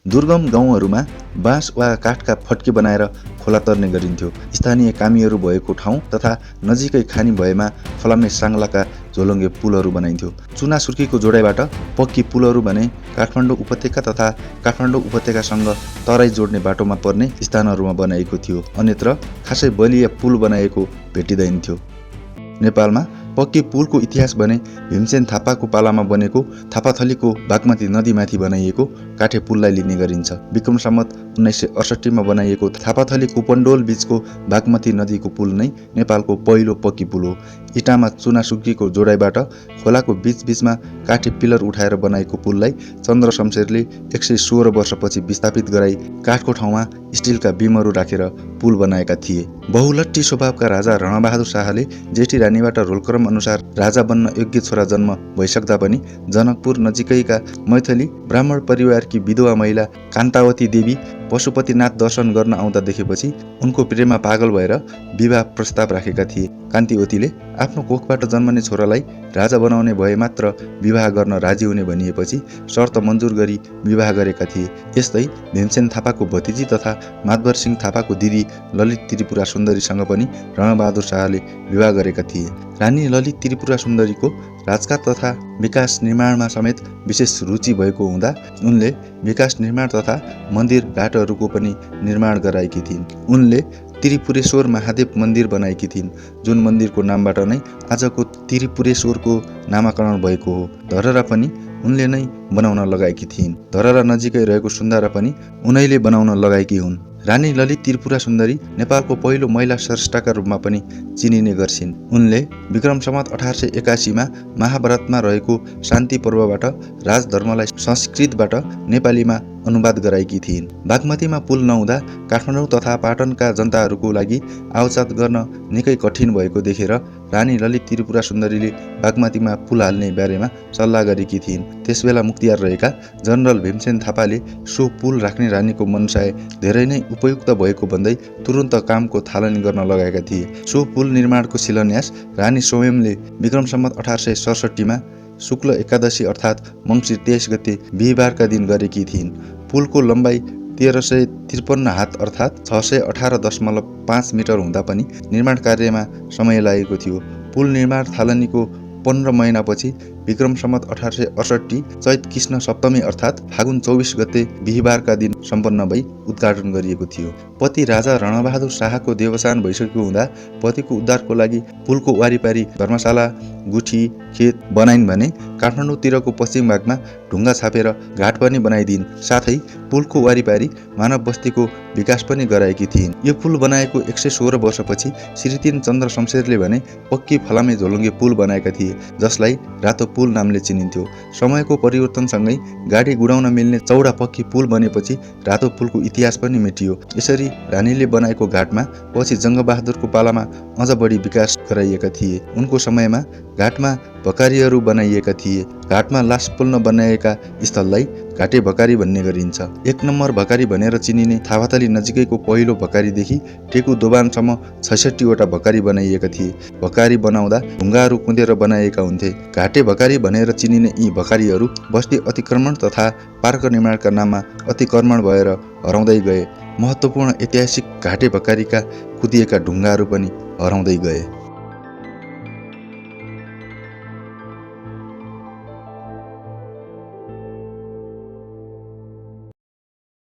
दुर्गम गाउँहरूमा बाँस वा काठका फट्के बनाएर खोला तर्ने गरिन्थ्यो। स्थानीय कामीहरू भएको ठाउँ तथा नजिकै खानी भएमा फलामे साङ्लाका झोलुङ्गे पुलहरू बनाइन्थ्यो। चुना सुर्कीको जोडाइबाट पक्की पुलहरू भने काठमाडौँ उपत्यका तथा काठमाडौँ उपत्यकासँग तराई जोड्ने बाटोमा पर्ने स्थानहरूमा बनाइएको थियो। अन्यत्र खासै बलिया पुल बनाएको भेटिँदैनथ्यो। नेपालमा पक्की पुलको इतिहास भने भीमसेन थापाको पालामा बनेको थापाथलीको बागमती नदीमाथि बनाइएको काठे पुललाई लिने गरिन्छ। विक्रम सम्वत 1968 मा बनाइएको थापाथली कुपन्डोल बीचको बागमती नदीको पुल नै नेपालको पहिलो पक्की पुल हो। इटामा चुना सुर्कीको जोडाइबाट खोलाको बीचबीचमा काठे पिलर उठाएर बनाएको पुललाई चन्द्र शमशेरले 116 वर्षपछि विस्थापित गराई काठको ठाउँमा स्टिलका बिमहरू राखेर पुल बनाएका थिए। बहुलट्टी स्वभावका राजा रणबहादुर शाहले जेठी रानीबाट रोलक्रम अनुसार राजा बन्न योग्य छोरा जन्म भइसक्दा पनि जनकपुर नजिकैका मैथिली ब्राह्मण परिवारकी विधवा महिला कान्तावती देवी पशुपतिनाथ दर्शन गर्न आउँदा देखेपछि उनको प्रेममा पागल भएर विवाह प्रस्ताव राखेका थिए। कान्तिवतीले आफ्नो कोखबाट जन्मने छोरालाई राजा बनाउने भए मात्र विवाह गर्न राजी हुने भनिएपछि शर्त मन्जुर गरी विवाह गरेका थिए। यस्तै भीमसेन थापाको भतिजी तथा माधवर सिंह थापाको दिदी ललित त्रिपुरा सुन्दरीसँग पनि रणबहादुर शाहले विवाह गरेका थिए। रानी ललित त्रिपुरा सुन्दरीको राजकाज तथा विकास निर्माणमा समेत विशेष रुचि भएको हुँदा उनले विकास निर्माण तथा मन्दिर घाटहरूको पनि निर्माण गराएकी थिइन्। उनले त्रिपुरेश्वर महादेव मन्दिर बनाएकी थिइन्, जुन मन्दिरको नामबाट नै आजको त्रिपुरेश्वरको नामाकरण भएको हो। धरहरा पनि उनले नै बनाउन लगाएकी थिइन्। धरहरा नजिकै रहेको सुन्धारा पनि उनैले बनाउन लगाएकी हुन्। रानी ललित त्रिपुरा सुन्दरी नेपालको पहिलो महिला स्रष्टाका रूपमा पनि चिनिने गर्छिन्। उनले विक्रम सम्वत 1881 मा महाभारतमा रहेको शान्ति पर्वबाट राजधर्मलाई संस्कृतबाट नेपालीमा अनुवाद गराएकी थिइन्। बागमतीमा पुल नहुँदा काठमाडौँ तथा पाटनका जनताहरूको लागि आवजात गर्न निकै कठिन भएको देखेर रानी ललित त्रिपुरा सुन्दरीले बागमतीमा पुल हाल्ने बारेमा सल्लाह गरेकी थिइन्। त्यसबेला मुख्तियार रहेका जनरल भीमसेन थापाले सो पुल राख्ने रानीको मनसाय धेरै नै उपयुक्त भएको भन्दै तुरुन्त कामको थालनी गर्न लगाएका थिए। सो पुल निर्माणको शिलान्यास रानी स्वयंले विक्रम सम्वत 1867 मा शुक्ल एकादशी अर्थात् मङ्सिर 23 गते बिहिबारका दिन गरेकी थिइन्। पुलको लम्बाइ 1353 हात अर्थात् 618.5 मिटर हुँदा पनि निर्माण कार्यमा समय लागेको थियो। पुल निर्माण थालनीको 15 महिनापछि विक्रम सम्वत 1868 चैत कृष्ण सप्तमी अर्थात् फागुन 24 गते बिहिबारका दिन सम्पन्न भई उद्घाटन गरिएको थियो। पति राजा रणबहादुर शाहको देवसान भइसकेको हुँदा पतिको उद्धारको लागि पुलको वारिपारी धर्मशाला, गुठी, खेत बनाइन् भने काठमाडौँतिरको पश्चिम भागमा ढुङ्गा छापेर घाट पनि बनाइदिन्। साथै पुलको वारिपारी मानव बस्तीको विकास पनि गराएकी थिइन्। यो पुल बनाएको 116 वर्षपछि श्री 3 चन्द्र शमशेरले भने पक्की फलामे झोलुङ्गे पुल बनाएका थिए, जसलाई रातो पुल नामले चिनिन्थ्यो। समयको परिवर्तनसँगै गाडी गुडाउन मिल्ने चौडा पक्की पुल बनेपछि रातो पुलको इतिहास पनि मेटियो। यसरी रानीले बनाएको घाटमा पछि जङ्गबहादुरको पालामा अझ बढी विकास गराइएका थिए। उनको समयमा घाटमा भकारीहरू बनाइएका थिए। घाटमा लास पोल्न बनाइएका स्थललाई घाटे भकारी भन्ने गरिन्छ। 1 नम्बर भकारी भनेर चिनिने थापाथली नजिकैको पहिलो भकारीदेखि टेकु दोभानसम्म 66 वटा भकारी बनाइएका थिए। भकारी बनाउँदा ढुङ्गाहरू कुँदेर बनाइएका हुन्थे। घाटे भकारी भनेर चिनिने यी भकारीहरू बस्ती अतिक्रमण तथा पार्क निर्माणका नाममा अतिक्रमण भएर हराउँदै गए। महत्त्वपूर्ण ऐतिहासिक घाटे भकारीका कुदिएका ढुङ्गाहरू पनि हराउँदै गए।